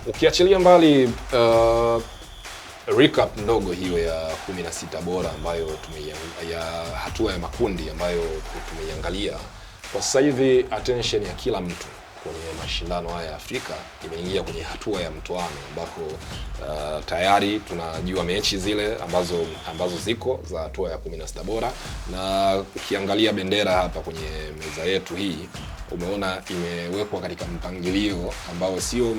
Ukiachilia mbali recap ndogo hiyo ya 16 bora ambayo ya hatua ya makundi ambayo tumeiangalia, kwa sasa hivi attention ya kila mtu kwenye mashindano haya ya Afrika imeingia kwenye hatua ya mtoano ambako tayari tunajua mechi zile ambazo ziko za hatua ya 16 bora, na ukiangalia bendera hapa kwenye meza yetu hii umeona imewekwa katika mpangilio ambao sio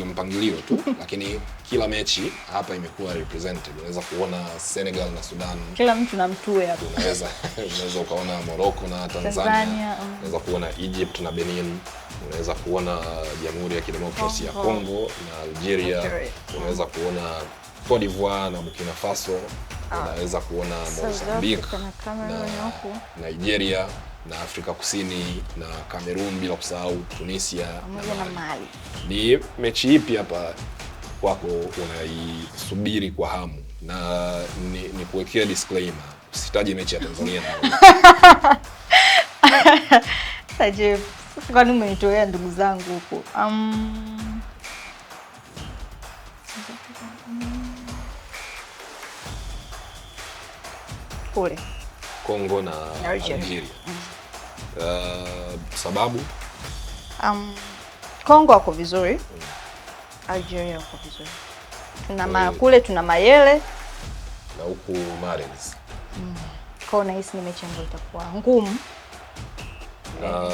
mpangilio tu, lakini kila mechi hapa imekuwa represented. Unaweza kuona Senegal na Sudan, kila mtu na mtue hapa. Unaweza ukaona Morocco na Tanzania. Unaweza kuona Egypt na Benin, unaweza kuona Jamhuri ya Kidemokrasia ya Kongo na Algeria, unaweza kuona Cote d'Ivoire na Burkina Faso, unaweza kuona Mozambique na Nigeria na Afrika Kusini na Cameroon, bila kusahau Tunisia na Mali. Ni mechi ipi hapa kwako unaisubiri kwa hamu? Na ni kuwekea disclaimer, usitaje mechi ya Tanzania na Saje, kwani umenitolea ndugu zangu huko? Kule Kongo na Algeria. Sababu Kongo wako vizuri, Algeria wako vizuri. Tuna kule tuna Mayele na huku Mahrez. Kwa nahisi ni mechi ambayo itakuwa ngumu. Na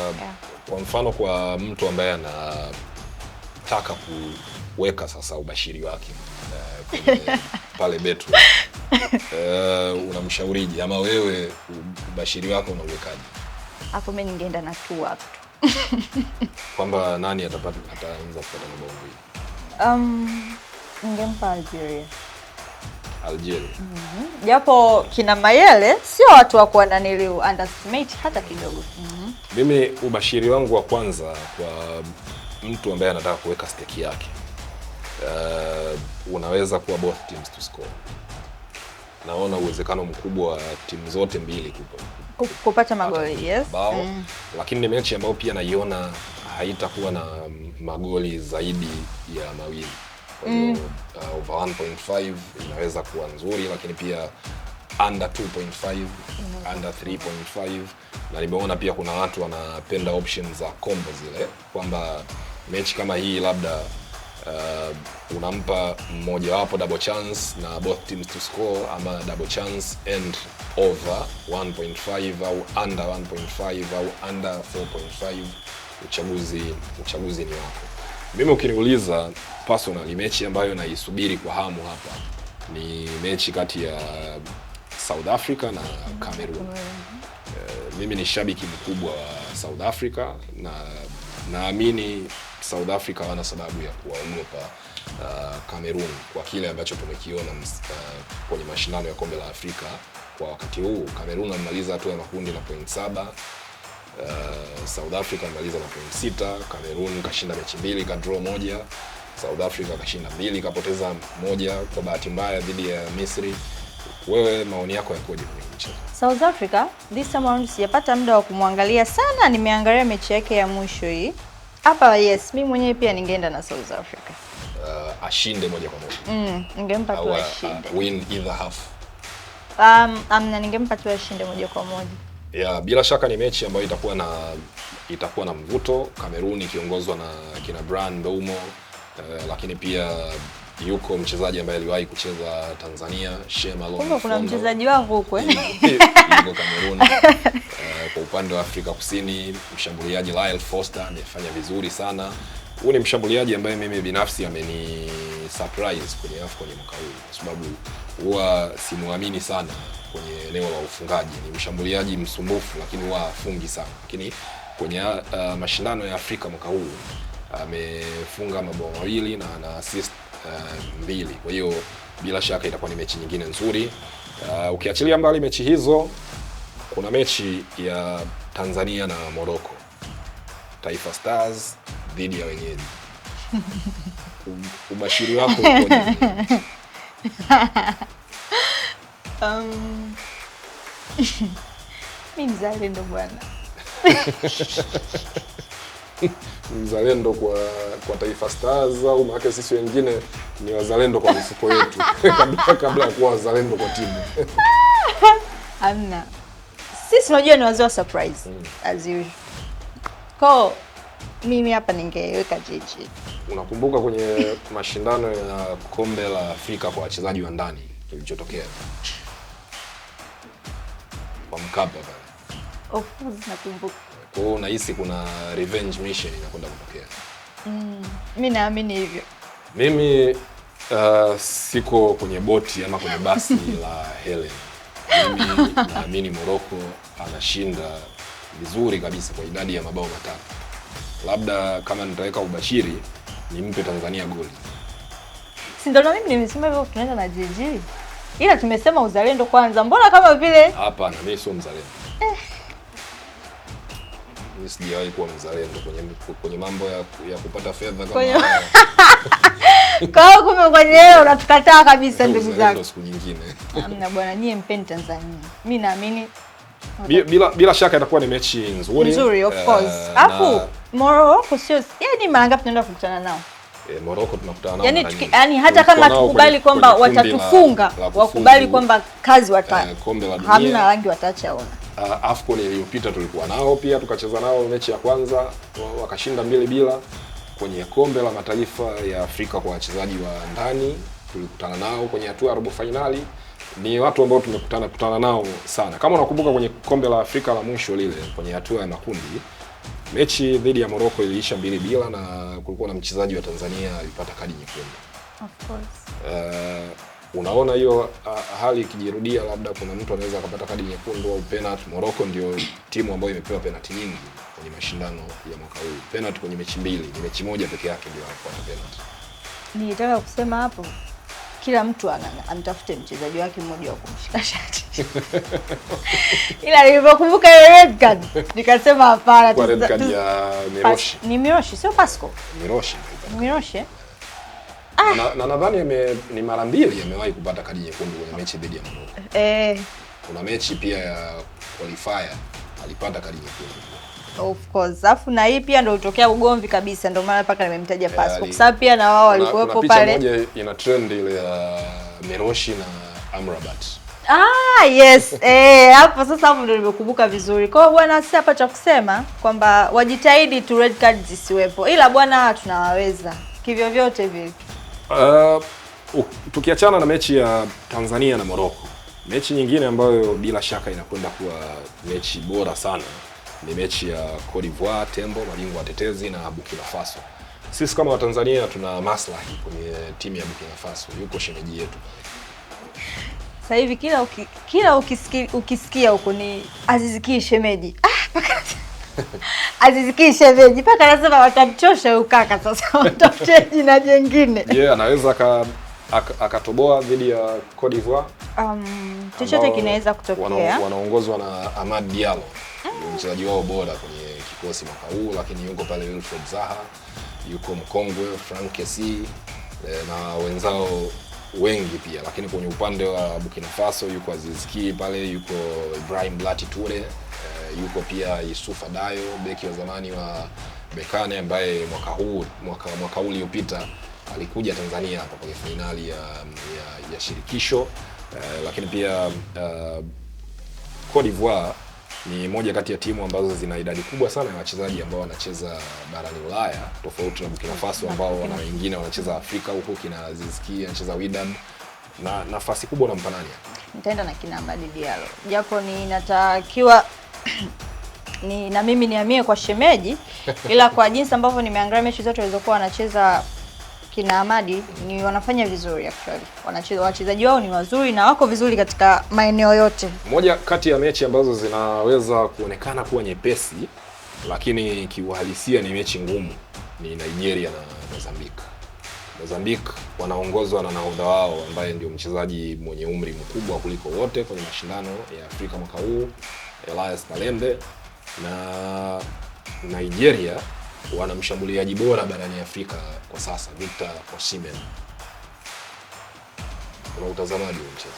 kwa mfano kwa mtu ambaye anataka kuweka sasa ubashiri wake pale betu, unamshaurije ama wewe ubashiri wako unauwekaje? Hapo mimi ningeenda na tu hapo kwamba nani ataanza kupata mabao mawili. Ningempa Algeria. Japo kina Mayele sio watu wa kuwa nanili underestimate hata kidogo. Mimi ubashiri wangu wa kwanza kwa mtu ambaye anataka kuweka stake yake, unaweza kuwa both teams to score. Naona uwezekano mkubwa wa timu zote mbili kupata magoli, yes. Lakini ni mechi ambayo pia naiona haitakuwa na magoli zaidi ya mawili. Kwa hiyo over 1.5 inaweza kuwa nzuri, lakini pia under 2.5, under 3.5. Na nimeona pia kuna watu wanapenda options za combo zile, kwamba mechi kama hii labda unampa mmoja wapo double chance na both teams to score, ama double chance and over 1.5 au under 1.5 au under 4.5. Uchaguzi ni wako. Mimi ukiniuliza personally, mechi ambayo naisubiri kwa hamu hapa ni mechi kati ya South Africa na Cameroon. Mimi ni shabiki mkubwa wa South Africa na naamini South Africa wana sababu ya kuwaogopa Cameroon kwa kile ambacho tumekiona kwenye mashindano ya kombe la Afrika kwa wakati huu. Cameroon amemaliza hatua ya makundi na point 7, South Africa amemaliza na point 6. Cameroon kashinda mechi 2 ka draw 1, South Africa kashinda 2 kapoteza 1 kwa bahati mbaya dhidi ya Misri. Wewe maoni yako yakoje kwenye mchezo? South Africa this time round sijapata muda wa kumwangalia sana, nimeangalia mechi yake ya mwisho hii. Hapa yes, mimi mwenyewe pia ningeenda na South Africa. Ashinde moja kwa moja. Ningempa tu ashinde. Win either half. Amna, ningempa tu ashinde moja kwa moja. Yeah, bila shaka ni mechi ambayo itakuwa na mvuto. Cameroon ikiongozwa na kina Bryan Mbeumo, lakini pia yuko mchezaji ambaye aliwahi kucheza Tanzania, Shema Lon. Kuna mchezaji wangu huko yuko Cameroon. Kwa upande wa Afrika Kusini, mshambuliaji Lyle Foster amefanya vizuri sana. Huyu ni mshambuliaji ambaye mimi binafsi ameni surprise kwenye AFCON mwaka huu, kwa sababu huwa simuamini sana kwenye eneo la ufungaji. Ni mshambuliaji msumbufu lakini huwa afungi sana. Lakini kwenye mashindano ya Afrika mwaka huu amefunga mabao 2 na ana assist 2. Kwa hiyo bila shaka itakuwa ni mechi nyingine nzuri. Ukiachilia mbali mechi hizo, kuna mechi ya Tanzania na Morocco, Taifa Stars dhidi ya wenyeji. Ubashiri wako ukoje? Mimi mzalendo bwana. Mzalendo kwa Taifa Stars au maana sisi wengine ni wazalendo kwa mifuko yetu kabla ya kuwa wazalendo kwa timu. Hamna. Sisi unajua ni wazee wa surprise as usual. Kwa mimi hapa ningeweka GG. Unakumbuka kwenye mashindano ya kombe la Afrika kwa wachezaji wa ndani kilichotokea kwa Mkapa pale? Of course nakumbuka. Kwa hiyo unahisi kuna revenge mission inakwenda kutokea? Mimi naamini hivyo. Mimi siko kwenye boti ama kwenye basi la Helen. Mimi naamini Morocco anashinda vizuri kabisa kwa idadi ya mabao 3. Labda kama nitaweka ubashiri nimpe Tanzania goli. Si ndio na mimi nimesema hivyo, tunaenda na GG. Ila tumesema uzalendo kwanza. Mbona kama vile hapana, mimi sio mzalendo. Mimi sijawahi kuwa mzalendo kwenye mambo ya kupata fedha kama kwa hiyo kumbe kwenye leo unatukataa kabisa ndugu zangu. Siku nyingine. Hamna bwana, nyie mpeni Tanzania. Mimi naamini bila shaka itakuwa ni mechi nzuri. Nzuri of course. Afu Morocco sio, yani mara ngapi tunaenda kukutana nao? Morocco tunakutana nao. Yani hata kama tukubali kwamba watatufunga, wakubali kwamba kazi kombe la dunia. Hamna rangi wataacha ona. AFCON iliyopita tulikuwa nao pia, tukacheza nao mechi ya kwanza wakashinda 2-0. Kwenye kombe la mataifa ya Afrika kwa wachezaji wa ndani tulikutana nao kwenye hatua ya robo finali. Ni watu ambao tumekutana nao sana. Kama unakumbuka kwenye kombe la Afrika la mwisho lile kwenye hatua ya makundi, mechi dhidi ya Morocco iliisha 2-2 na kulikuwa na mchezaji wa Tanzania alipata kadi nyekundu. Of course. Unaona hiyo hali ikijirudia, labda kuna mtu anaweza akapata kadi nyekundu au penalty. Morocco ndio timu ambayo imepewa penalty nyingi kwenye mashindano ya mwaka huu. Penalty kwenye mechi 2, ni mechi moja peke yake ndio alipata penalty. Nilitaka kusema hapo kila mtu amtafute mchezaji wake mmoja wa kumshika shati. Ila nilipokumbuka ile red card nikasema hapana, kwa red card ya Miroshi. Ni Miroshi sio Pasco. Miroshi. Miroshi. Na nadhani ni mara 2 amewahi kupata kadi nyekundu kwenye mechi dhidi ya Morocco. Kuna mechi pia ya qualifier alipata kadi nyekundu. Of course. Alafu na hii pia ndio ulitokea ugomvi kabisa, ndio maana mpaka nimemtaja Pasco. Kwa sababu pia na wao walikuwepo pale. Kuna picha moja ina trend ile ya Miroshi na Amrabat. Ah, yes. Hapo sasa hapo ndio nimekumbuka vizuri. Kwa hiyo bwana, sisi hapa cha kusema kwamba wajitahidi tu red card zisiwepo. Ila bwana tunawaweza kivyo vyote vile. Tukiachana na mechi ya Tanzania na Morocco, mechi nyingine ambayo bila shaka inakwenda kuwa mechi bora sana ni mechi ya Cote d'Ivoire, Tembo, mabingwa watetezi, na Burkina Faso. Sisi kama Watanzania tuna maslahi kwenye timu ya Burkina Faso, yuko shemeji yetu. Sasa hivi kila ukisikia huko ni Aziz Ki shemeji. Aziz Ki shemeji mpaka anasema watamchosha huyu kaka sasa, watafute jina jingine. Yeah, anaweza akatoboa dhidi ya Cote d'Ivoire. Chochote kinaweza kutokea. Wanaongozwa na Amad Diallo, mchezaji wao bora kwenye kikosi mwaka huu, lakini yuko pale Wilfred Zaha, yuko mkongwe Frank Kessie na wenzao wengi pia. Lakini kwenye upande wa Burkina Faso yuko Aziz Ki pale, yuko Ibrahim Blati Toure, yuko pia Yusufa Dayo, beki wa zamani wa Bekane ambaye mwaka uliopita alikuja Tanzania hapa kwenye finali ya shirikisho. Lakini pia Cote d'Ivoire ni moja kati ya timu ambazo zina idadi kubwa sana ya wachezaji ambao wanacheza barani Ulaya, tofauti na Burkina Faso ambao wana wengine wanacheza Afrika huko, kina Aziz Ki anacheza Wydad. Na nafasi kubwa nampa nani? Nitaenda na kina Amad Diallo. Japo ninatakiwa ni na mimi niamie kwa shemeji, ila kwa jinsi ambavyo nimeangalia mechi zote walizokuwa wanacheza kina Amadi ni wanafanya vizuri actually. Wanacheza, wachezaji wao ni wazuri na wako vizuri katika maeneo yote. Moja kati ya mechi ambazo zinaweza kuonekana kuwa nyepesi lakini kiuhalisia ni mechi ngumu ni Nigeria na Mozambique. Mozambique wanaongozwa na nahodha wao ambaye ndio mchezaji mwenye umri mkubwa kuliko wote kwenye mashindano ya Afrika mwaka huu, Elias Malembe, na Nigeria wana mshambuliaji bora barani Afrika kwa sasa, Victor Osimhen. Una utazamaji wa mchezo?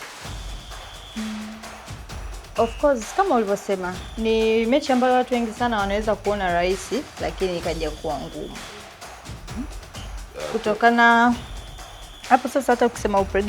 Of course, kama ulivyosema, ni mechi ambayo watu wengi sana wanaweza kuona rahisi, lakini ikaja kuwa ngumu kutokana hapo sasa, hata ukisema upredict